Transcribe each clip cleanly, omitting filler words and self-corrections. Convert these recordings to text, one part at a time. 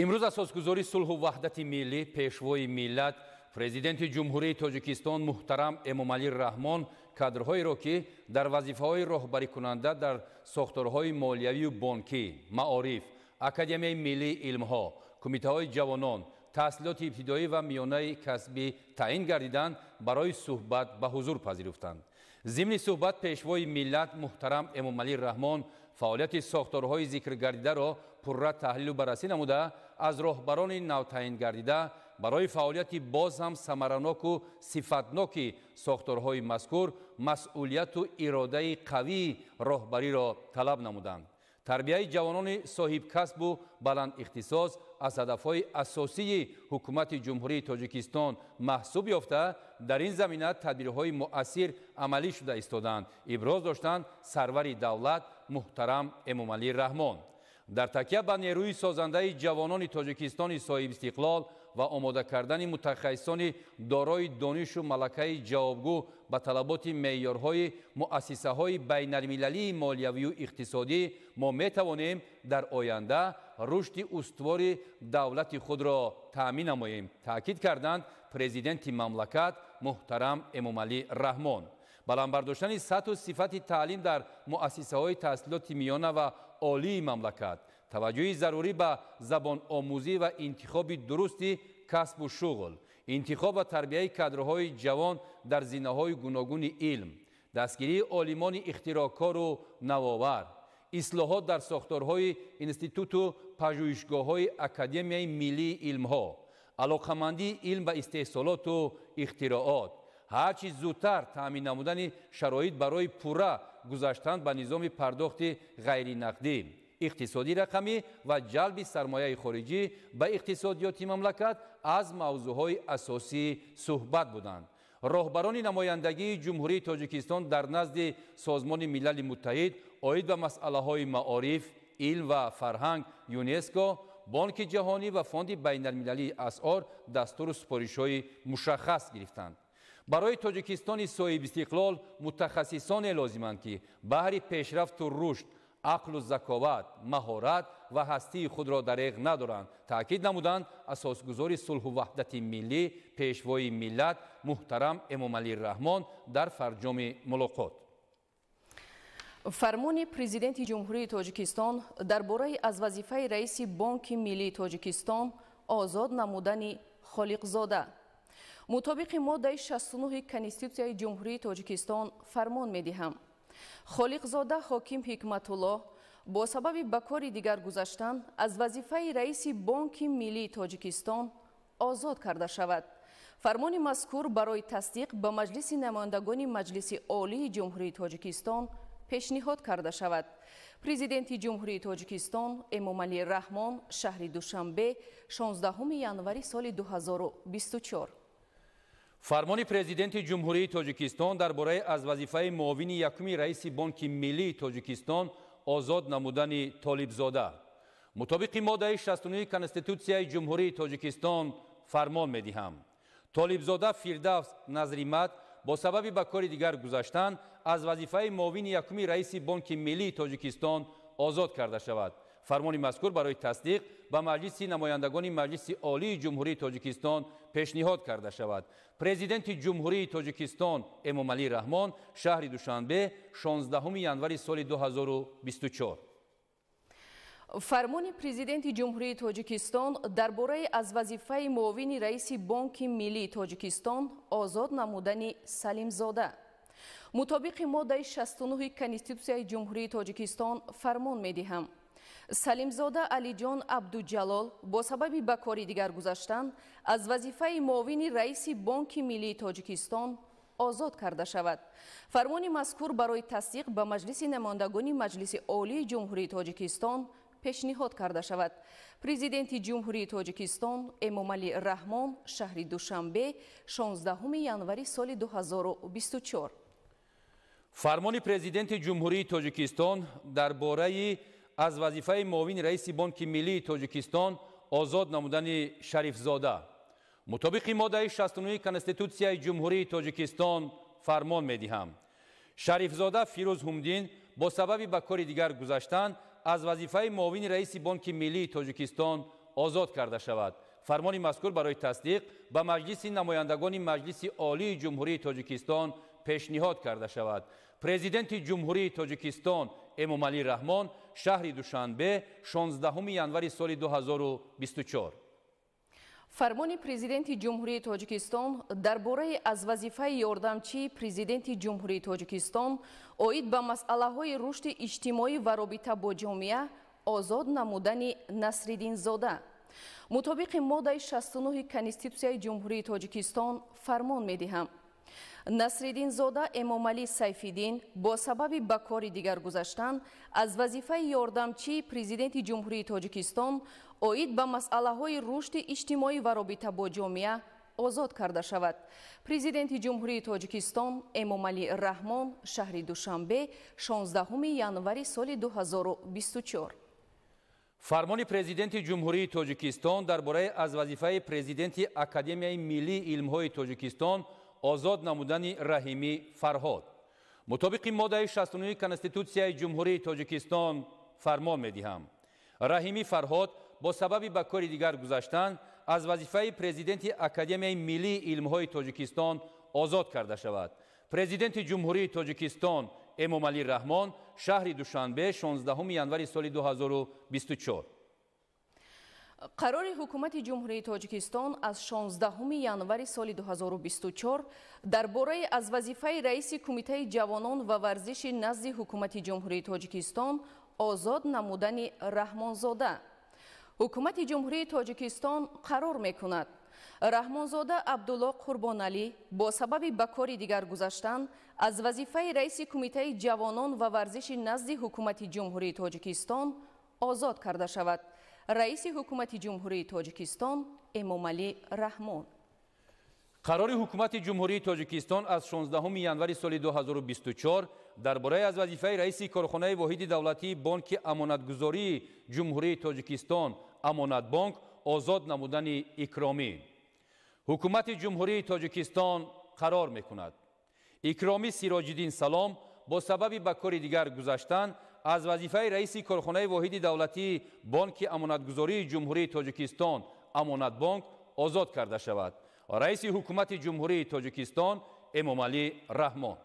Имрӯз асосгузори сулҳу ваҳдати миллӣ, пешвои миллат, президенти Ҷумҳурии Тоҷикистон муҳтарам Эмомалӣ Раҳмон кадрҳоеро, ки дар вазифаҳои роҳбарикунанда дар сохторҳои молиявию бонкӣ, маориф, Академияи миллии илмҳо, кумитаҳои ҷавонон, таҳсилоти ибтидоӣ ва миёнаи касбӣ таъин гардиданд, барои суҳбат ба ҳузур пазируфтанд. Зимни суҳбат пешвои миллат муҳтарам Эмомалӣ Раҳмон фаъолияти сохторҳои зикргардидаро пурра таҳлилу баррасӣ намуда, аз роҳбарони навтаъингардида барои фаъолияти боз ҳам самараноку сифатноки сохторҳои мазкур масъулияту иродаи қавии роҳбариро талаб намуданд. Тарбияи ҷавонони соҳибкасбу баландихтисос аз ҳадафҳои асосии ҳукумати Ҷумҳурии Тоҷикистон маҳсуб ёфта, дар ин замина тадбирҳои муассир амалӣ шуда истодаанд, иброз доштанд сарвари давлат муҳтарам Эмомалӣ Раҳмон. Дар такя ба нерӯи созандаи ҷавонони Тоҷикистони соҳибистиқлол ва омода кардани мутахассисони дорои донишу малакаи ҷавобгӯ ба талаботи меъёрҳои муассисаҳои байналмилалии молиявию иқтисодӣ мо метавонем дар оянда рушди устувори давлати худро таъмин намоем, таъкид карданд президенти мамлакат муҳтарам Эмомалӣ Раҳмон. Баланд бардоштани сатҳу сифати таълим дар муассисаҳои таҳсилоти миёна ва олии мамлакат, таваҷҷӯҳи зарурӣ ба забономӯзӣ ва интихоби дурусти касбу шуғл, интихоб ва тарбияи кадрҳои ҷавон дар зинаҳои гуногуни илм, дастгирии олимони ихтироъкору навовар, ислоҳот дар сохторҳои институту пажӯҳишгоҳҳои Академияи миллии илмҳо, алоқамандии илм ба истеҳсолоту ихтироот, ҳарчи зудтар таъмин намудани шароит барои пурра гузаштан ба низоми пардохти ғайринақдӣ, иқтисоди рақамӣ ва ҷалби сармояи хориҷӣ ба иқтисодиёти мамлакат аз мавзӯъҳои асосии суҳбат буданд. Роҳбарони намояндагии Ҷумҳурии Тоҷикистон дар назди Созмони Милали Муттаҳид оид ба масъалаҳои маориф, илм ва фарҳанг, ЮНЕСКО, Бонки ҷаҳонӣ ва Фонди байналмилалии асъор дастуру супоришҳои мушаххас гирифтанд. Барои Тоҷикистони соҳибистиқлол мутахассисоне лозиманд, ки баҳри пешрафту рушд ақлу заковат, маҳорат ва ҳастии худро дареғ надоранд, таъкид намуданд асосгузори сулҳу ваҳдати миллӣ, пешвои миллат муҳтарам Эмомалӣ Раҳмон дар фарҷоми мулоқот. Фармони Президенти Ҷумҳурии Тоҷикистон дар бораи аз вазифаи раиси Бонки миллии Тоҷикистон озод намудани Холиқзода. Мутобиқи моддаи 69 Конститутсияи Ҷумҳурии Тоҷикистон фармон медиҳам. Холиқзода Ҳоким Ҳикматуллоҳ бо сабаби ба кори дигар гузаштан аз вазифаи раиси Бонки миллии Тоҷикистон озод карда шавад. Фармони мазкур барои тасдиқ ба Маҷлиси намояндагони Маҷлиси Олии Ҷумҳурии Тоҷикистон пешниҳод карда шавад. Президенти Ҷумҳурии Тоҷикистон Эмомалӣ Раҳмон, шаҳри Душанбе, 16 январи соли 2024. Фармони Президенти Ҷумҳурии Тоҷикистон дар бораи аз вазифаи муовини якуми раиси Бонки миллии Тоҷикистон озод намудани Толибзода. Мутобиқи моддаи 69 Конститутсияи Ҷумҳурии Тоҷикистон фармон медиҳам. Толибзода Фирдавс Назримат бо сабаби ба кори дигар гузаштан аз вазифаи муовини якуми раиси Бонки миллии Тоҷикистон озод карда шавад. Фармони мазкур барои тасдиқ ба Маҷлиси намояндагони Маҷлиси Олии Ҷумҳурии Тоҷикистон пешниҳод карда шавад. Президенти Ҷумҳурии Тоҷикистон Эмомалӣ Раҳмон, шаҳри Душанбе, 16 январи соли 2024. Фармони Президенти Ҷумҳурии Тоҷикистон дар бораи аз вазифаи муовини раиси Бонки миллии Тоҷикистон озод намудани Салимзода. Мутобиқи моддаи 69 Конститутсияи Ҷумҳурии Тоҷикистон фармон медиҳам. Салимзода Алиҷон Абдуҷалол бо сабаби ба кори дигар гузаштан аз вазифаи муовини раиси Бонки миллии Тоҷикистон озод карда шавад. Фармони мазкур барои тасдиқ ба Маҷлиси намояндагони Маҷлиси Олии Ҷумҳурии Тоҷикистон пешниҳод карда шавад. Президенти Ҷумҳурии Тоҷикистон Эмомалӣ Раҳмон, шаҳри Душанбе, 16 январи соли 2024. Фармони Президенти Ҷумҳурии Тоҷикистон дар бораи аз вазифаи муовини раиси Бонки миллии Тоҷикистон озод намудани Шарифзода. Мутобиқи моддаи 69 Конститутсияи Ҷумҳурии Тоҷикистон фармон медиҳам. Шарифзода Фирӯз Ҳумдин бо сабаби ба кори дигар гузаштан аз вазифаи муовини раиси Бонки миллии Тоҷикистон озод карда шавад. Фармони мазкур барои тасдиқ ба Маҷлиси намояндагони Маҷлиси Олии Ҷумҳурии Тоҷикистон пешниҳод карда шавад. Президенти Ҷумҳурии Тоҷикистон Эмомалӣ Раҳмон, шаҳри Душанбе, 16 январи соли 2024. Фармони Президенти Ҷумҳурии Тоҷикистон дар бораи аз вазифаи ёрдамчии Президенти Ҷумҳурии Тоҷикистон оид ба масъалаҳои рушди иҷтимоӣ ва робита бо ҷомеа озод намудани Насриддинзода. Мутобиқи моддаи 69 Конститутсияи Ҷумҳурии Тоҷикистон фармон медиҳам. Насриддинзода Эмомалӣ Сайфиддин бо сабаби ба кори дигар гузаштан аз вазифаи ёрдамчии Президенти Ҷумҳурии Тоҷикистон оид ба масъалаҳои рушди иҷтимоӣ ва робита бо ҷомеа озод карда шавад. Президенти Ҷумҳурии Тоҷикистон Эмомалӣ Раҳмон, шаҳри Душанбе, 16 январи соли 2024. Фармони Президенти Ҷумҳурии Тоҷикистон дар бораи аз вазифаи Президенти Академияи миллии илмҳои Тоҷикистон озод намудани Раҳимӣ Фарҳод. Мутобиқи моддаи 69 Конститутсияи Ҷумҳурии Тоҷикистон фармон медиҳам. Раҳимӣ Фарҳод бо сабаби ба кори дигар гузаштан аз вазифаи Президенти Академияи миллии илмҳои Тоҷикистон озод карда шавад. Президенти Ҷумҳурии Тоҷикистон Эмомалӣ Раҳмон, шаҳри Душанбе, 16 январи соли 2024. Қарори Ҳукумати Ҷумҳурии Тоҷикистон аз 16 январи соли 2024 дар бораи аз вазифаи раиси Кумитаи ҷавонон ва варзиши назди Ҳукумати Ҷумҳурии Тоҷикистон озод намудани Раҳмонзода. Ҳукумати Ҷумҳурии Тоҷикистон қарор мекунад. Раҳмонзода Абдулло Қурбоналӣ бо сабаби ба кори дигар гузаштан аз вазифаи раиси Кумитаи ҷавонон ва варзиши назди Ҳукумати Ҷумҳурии Тоҷикистон озод карда шавад. Раиси Ҳукумати Ҷумҳурии Тоҷикистон Эмомалӣ Раҳмон. Қарори Ҳукумати Ҷумҳурии Тоҷикистон аз 16 январи соли 2024 дар бораи аз вазифаи раиси корхонаи воҳиди давлатии Бонки Амонатгузории Ҷумҳурии Тоҷикистон Амонатбонк озод намудани Икромӣ. Ҳукумати Ҷумҳурии Тоҷикистон қарор мекунад. Икромӣ Сироҷиддин Салом бо сабаби ба кори дигар гузаштан аз вазифаи раиси корхонаи воҳиди давлатии Бонки Амонатгузории Ҷумҳурии Тоҷикистон Амонатбонк озод карда шавад. Раиси Ҳукумати Ҷумҳурии Тоҷикистон Эмомалӣ Раҳмон.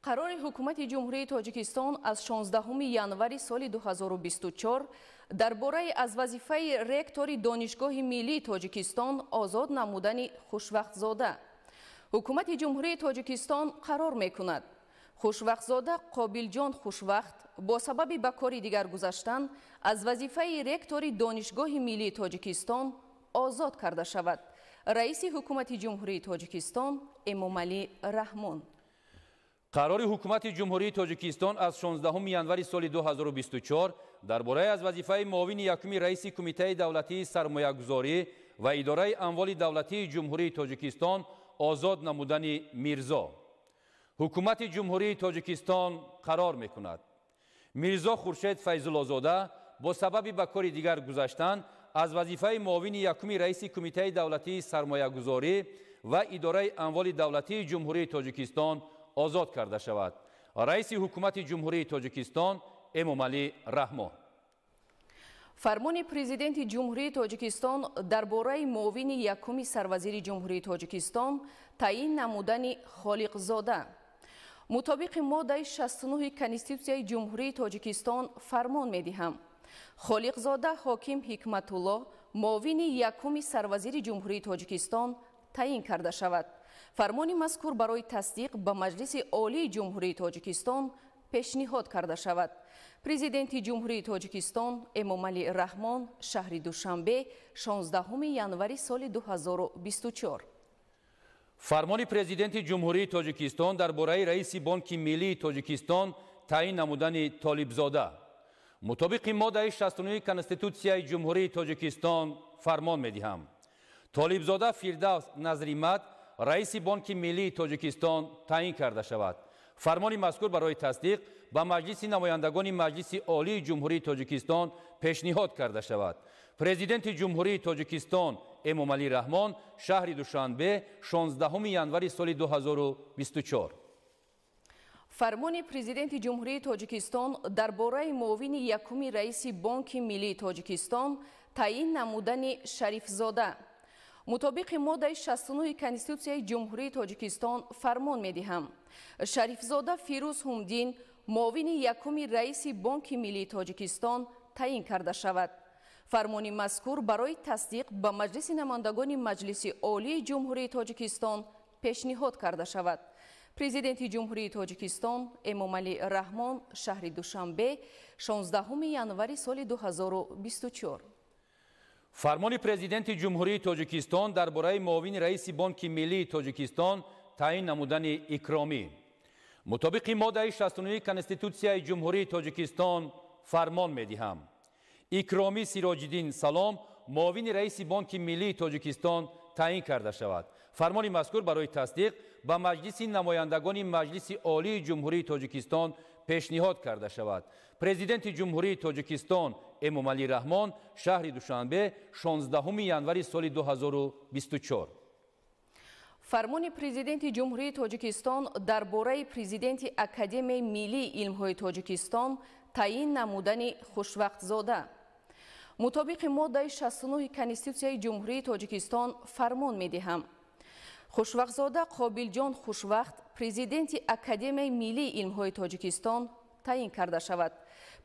Қарори Ҳукумати Ҷумҳурии Тоҷикистон аз 16 январи соли 2024 дар бораи аз вазифаи ректори Донишгоҳи миллии Тоҷикистон озод намудани Хушвақтзода. Ҳукумати Ҷумҳурии Тоҷикистон қарор мекунад. Хушвақтзода Қобилҷон Хушвақт бо сабаби ба кори дигар гузаштан аз вазифаи ректори Донишгоҳи миллии Тоҷикистон озод карда шавад. Раиси Ҳукумати Ҷумҳурии Тоҷикистон Эмомалӣ Раҳмон. Қарори Ҳукумати Ҷумҳурии Тоҷикистон аз 16 январи соли 2024 дар бораи аз вазифаи муовини якуми раиси Кумитаи давлатии сармоягузорӣ ва идораи амволи давлатии Ҷумҳурии Тоҷикистон озод намудани Мирзо. Ҳукумати Ҷумҳурии Тоҷикистон қарор мекунад. Мирзо Хуршед Файзуллозода бо сабаби ба кори дигар гузаштан аз вазифаи муовини якуми раиси Кумитаи давлатии сармоягузорӣ ва идораи амволи давлатии Ҷумҳурии Тоҷикистон озод карда шавад. Раиси Ҳукумати Ҷумҳурии Тоҷикистон Эмомалӣ Раҳмон. Фармони Президенти Ҷумҳурии Тоҷикистон дар бораи муовини якуми сарвазири Ҷумҳурии Тоҷикистон таъин намудани Холиқзода. Мутобиқи моддаи 69 Конститутсияи Ҷумҳурии Тоҷикистон фармон медиҳам. Холиқзода Ҳоким Ҳикматулло муовини якуми сарвазири Ҷумҳурии Тоҷикистон таъин карда шавад. Фармони мазкур барои тасдиқ ба Маҷлиси Олии Ҷумҳурии Тоҷикистон пешниҳод карда шавад. Президенти Ҷумҳурии Тоҷикистон Эмомалӣ Раҳмон, шаҳри Душанбе, 16 январи соли 2024. Фармони Президенти Ҷумҳурии Тоҷикистон дар бораи раиси Бонки Миллии Тоҷикистон таъин намудани Толибзода. Мутобиқи моддаи 69 Конститутсияи Ҷумҳурии Тоҷикистон фармон медиҳам. Толибзода Фирдавс Назримат раиси Бонки Миллии Тоҷикистон таъин карда шавад. Фармони мазкур барои тасдиқ ба Маҷлиси намояндагони Маҷлиси Олии Ҷумҳурии Тоҷикистон пешниҳод карда шавад. Президенти Ҷумҳурии Тоҷикистон Эмомалӣ Раҳмон, шаҳри Душанбе, 16 январи соли 2024. Фармони Президенти Ҷумҳурии Тоҷикистон дар бораи муовини якуми раиси Бонки Миллии Тоҷикистон таъин намудани Шарифзода. Мутобиқи моддаи 69 Конститутсияи Ҷумҳурии Тоҷикистон фармон медиҳам. Шарифзода Фирӯз Ҳумдин муовини якуми раиси Бонки Миллии Тоҷикистон таъин карда шавад. Фармони мазкур барои тасдиқ ба Маҷлиси намояндагони Маҷлиси Олии Ҷумҳурии Тоҷикистон пешниҳод карда шавад. Президенти Ҷумҳурии Тоҷикистон Эмомалӣ Раҳмон, шаҳри Душанбе, 16 январи соли 2024. Фармони Президенти Ҷумҳурии Тоҷикистон дар бораи муовини раиси Бонки Миллии Тоҷикистон таъин намудани Икромӣ. Мутобиқи моддаи 69 Конститутсияи Ҷумҳурии Тоҷикистон фармон медиҳам. Икромӣ Сироҷиддин Салом муовини раиси Бонки Миллии Тоҷикистон таъин карда шавад. Фармони мазкур барои тасдиқ ба Маҷлиси намояндагони Маҷлиси Олии Ҷумҳурии Тоҷикистон пешниҳод карда шавад. Президенти Ҷумҳурии Тоҷикистон Эмомалӣ Раҳмон, шаҳри Душанбе, 16 январи соли 2024. Фармони Президенти Ҷумҳурии Тоҷикистон дар бораи Президенти Академияи Миллии Илмҳои Тоҷикистон таъин намудани Хушвақтзода. Мутобиқи моддаи 69 Конститутсияи Ҷумҳурии Тоҷикистон фармон медиҳам. Хушвақтзода Қобилҷон Хушвақт Президенти Академияи Миллии Илмҳои Тоҷикистон таъин карда шавад.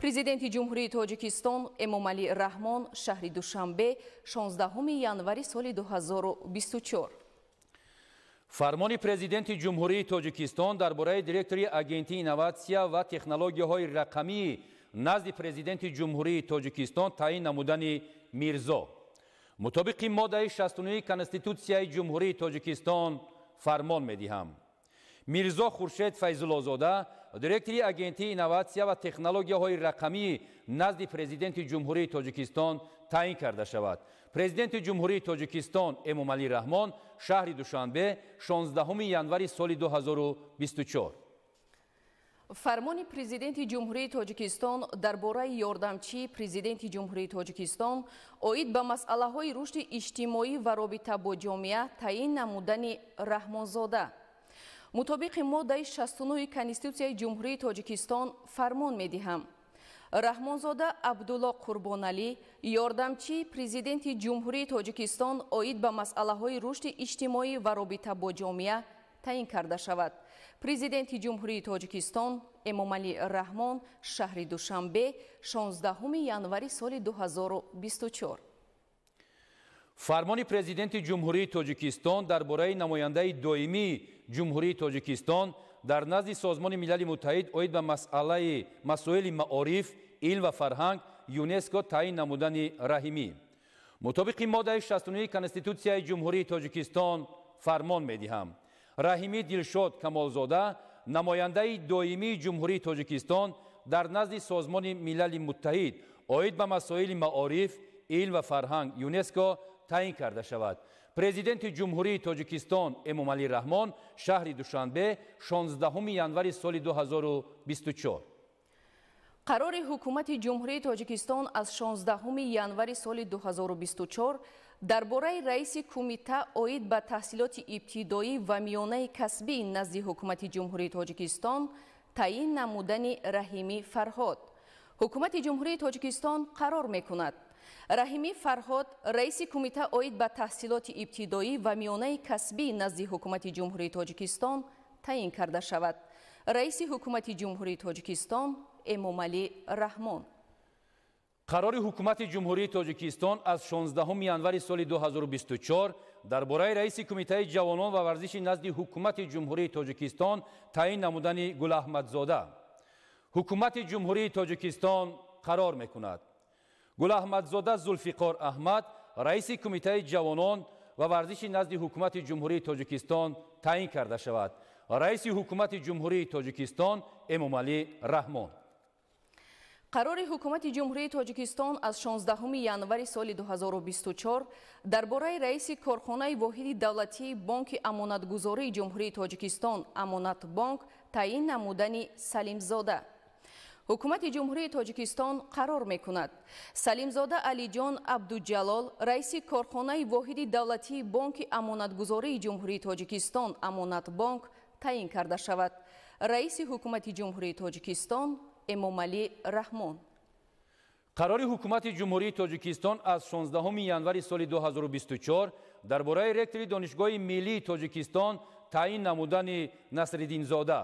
Президенти Ҷумҳурии Тоҷикистон Эмомалӣ Раҳмон, шаҳри Душанбе, 16 январи соли 2024. Фармони Президенти Ҷумҳурии Тоҷикистон дар бораи директори Агентии инноватсия ва технологияҳои рақамии назди Президенти Ҷумҳурии Тоҷикистон таъин намудани Мирзо. Мутобиқи моддаи 69 Конститутсияи Ҷумҳурии Тоҷикистон фармон медиҳам. Мирзо Хуршед Файзуллозода директори Агентии инноватсия ва технологияҳои рақамии назди Президенти Ҷумҳурии Тоҷикистон таъин карда шавад. Президенти Ҷумҳурии Тоҷикистон Эмомалӣ Раҳмон, шаҳри Душанбе, 16 январи соли 2024. Фармони Президенти Ҷумҳурии Тоҷикистон дар бораи ёрдамчии Президенти Ҷумҳурии Тоҷикистон оид ба масъалаҳои рушди иҷтимоӣ ва робита бо ҷомеа таъин намудани Раҳмонзода. Мутобиқи моддаи 69 Конститутсияи Ҷумҳурии Тоҷикистон фармон медиҳам. Раҳмонзода Абдулло Қурбоналӣ ёрдамчии Президенти Ҷумҳурии Тоҷикистон оид ба масъалаҳои рушди иҷтимоӣ ва робита бо ҷомеа таъин карда шавад. Президенти Ҷумҳурии Тоҷикистон Эмомалӣ Раҳмон, шаҳри Душанбе, 16 январи соли 2024. Фармони Президенти Ҷумҳурии Тоҷикистон дар бораи намояндаи доимии Ҷумҳурии Тоҷикистон дар назди Созмони Милали Муттаҳид оид ба масъалаи масоили маориф, илм ва фарҳанг ЮНЕСКО таъин намудани Раҳимӣ. Мутобиқи моддаи 69 Конститутсияи Ҷумҳурии Тоҷикистон фармон медиҳам. Раҳимӣ Дилшод Камолзода намояндаи доимии Ҷумҳурии Тоҷикистон дар назди Созмони Милали Муттаҳид оид ба масоили маориф, илм ва фарҳанг ЮНЕСКО таъин карда шавад. Президенти Ҷумҳурии Тоҷикистон Эмомалӣ Раҳмон, шаҳри Душанбе, 16 январи соли 2024. Қарори Ҳукумати Ҷумҳурии Тоҷикистон аз 16 январи соли 2024 дар бораи раиси кумита оид ба таҳсилоти ибтидоӣ ва миёнаи касбӣ назди Ҳукумати Ҷумҳурии Тоҷикистон таъин намудани Раҳимӣ Фарҳод. Ҳукумати Ҷумҳурии Тоҷикистон қарор мекунад. Раҳимӣ Фарҳод раиси кумита оид ба таҳсилоти ибтидоӣ ва миёнаи касбӣ назди Ҳукумати Ҷумҳурии Тоҷикистон таъин карда шавад. Раиси Ҳукумати Ҷумҳурии Тоҷикистон Эмомалӣ Раҳмон. Қарори Ҳукумати Ҷумҳурии Тоҷикистон аз 16 январи соли 2024 дар бораи раиси Кумитаи ҷавонон ва варзиши назди Ҳукумати Ҷумҳурии Тоҷикистон таъин намудани Гулаҳмадзода. Ҳукумати Ҷумҳурии Тоҷикистон қарор мекунад. Гулаҳмадзода Зулфиқор Аҳмад раиси Кумитаи ҷавонон ва варзиши назди Ҳукумати Ҷумҳурии Тоҷикистон таъин карда шавад. Раиси Ҳукумати Ҷумҳурии Тоҷикистон Эмомалӣ Раҳмон. Қарори Ҳукумати Ҷумҳурии Тоҷикистон аз 16 январи соли 2024 дар бораи раиси корхонаи воҳиди давлатии Бонки Амонатгузории Ҷумҳурии Тоҷикистон Амонатбонк таъин намудани Салимзода. Ҳукумати Ҷумҳурии Тоҷикистон қарор мекунад. Салимзода Алиҷон Абдуҷалол раиси корхонаи воҳиди давлатии Бонки Амонатгузории Ҷумҳурии Тоҷикистон Амонатбонк таъин карда шавад. Раиси Ҳукумати Ҷумҳурии Тоҷикистон Эмомалӣ Раҳмон. Қарори Ҳукумати Ҷумҳурии Тоҷикистон аз 16 январи соли 2024 дар бораи ректори Донишгоҳи Миллии Тоҷикистон таъин намудани Насриддинзода.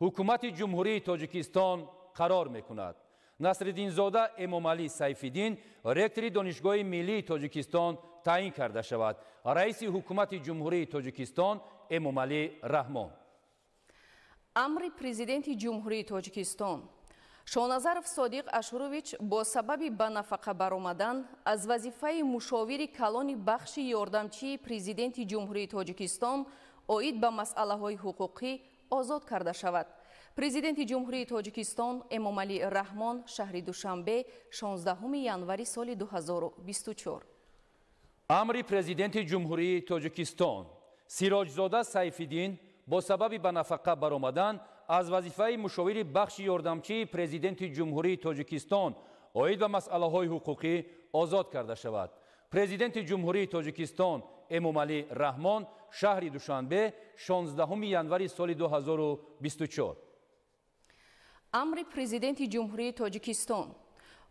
Ҳукумати Ҷумҳурии Тоҷикистон қарор мекунад: Насриддинзода Эмомалӣ Сайфиддин ректори Донишгоҳи Миллии Тоҷикистон таъин карда шавад. Раиси Ҳукумати Ҷумҳурии Тоҷикистон Эмомалӣ Раҳмон. Амри Президенти Ҷумҳурии Тоҷикистон: Шоназаров Содиқ Ашурович бо сабаби ба нафақа баромадан аз вазифаи мушовири калони бахши ёрдамчии Президенти Ҷумҳурии Тоҷикистон оид ба масъалаҳои ҳуқуқӣ озод карда шавад. Президенти Ҷумҳурии Тоҷикистон Эмомалӣ Раҳмон, шаҳри Душанбе, 16 январи соли 2024. Амри Президенти Ҷумҳурии Тоҷикистон: Сироҷзода Сайфиддин бо сабаби ба нафақа баромадан аз вазифаи мушовири бахши ёрдамчии Президенти Ҷумҳурии Тоҷикистон оид ба масъалаҳои ҳуқуқӣ озод карда шавад. Президенти Ҷумҳурии Тоҷикистон Эмомалӣ Раҳмон, шаҳри Душанбе, 16 январи соли 2024. Амри Президенти Ҷумҳурии Тоҷикистон: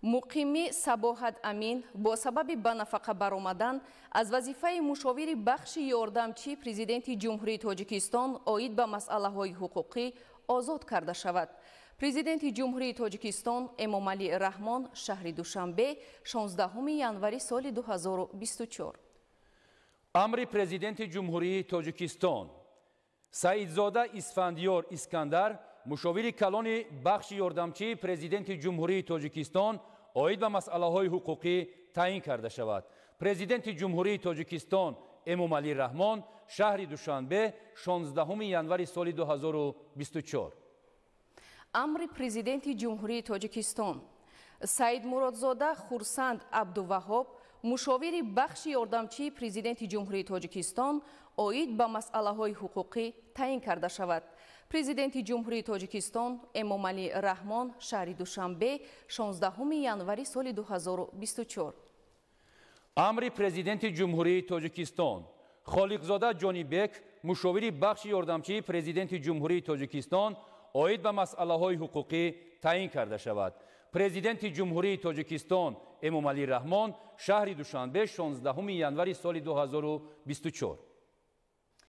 Муқимӣ Сабоҳат Амин бо сабаби ба нафақа баромадан аз вазифаи мушовири бахши ёрдамчии Президенти Ҷумҳурии Тоҷикистон оид ба масъалаҳои ҳуқуқӣ озод карда шавад. Президенти Ҷумҳурии Тоҷикистон Эмомалӣ Раҳмон, шаҳри Душанбе, 16 январи соли 2024. Амри Президенти Ҷумҳурии Тоҷикистон: Саидзода Исфандиёр Искандар мушовири калони бахши ёрдамчии Президенти Ҷумҳурии Тоҷикистон оид ба масъалаҳои ҳуқуқӣ таъин карда шавад. Президенти Ҷумҳурии Тоҷикистон Эмомалӣ Раҳмон, шаҳри Душанбе, 16 январи соли 2024. Амри Президенти Ҷумҳурии Тоҷикистон: Саидмуродзода Хурсанд Абдуваҳоб мушовири бахши ёрдамчии Президенти Ҷумҳурии Тоҷикистон оид ба масъалаҳои ҳуқуқӣ таъин карда шавад. Президенти Ҷумҳурии Тоҷикистон Эмомалӣ Раҳмон, шаҳри Душанбе, 16 январи соли 2024. Амри Президенти Ҷумҳурии Тоҷикистон: Холиқзода Ҷонибек мушовири бахши ёрдамчии Президенти Ҷумҳурии Тоҷикистон оид ба масъалаҳои ҳуқуқӣ таъин карда шавад. Президенти Ҷумҳурии Тоҷикистон Эмомалӣ Раҳмон, шаҳри Душанбе, 16 январи соли 2024.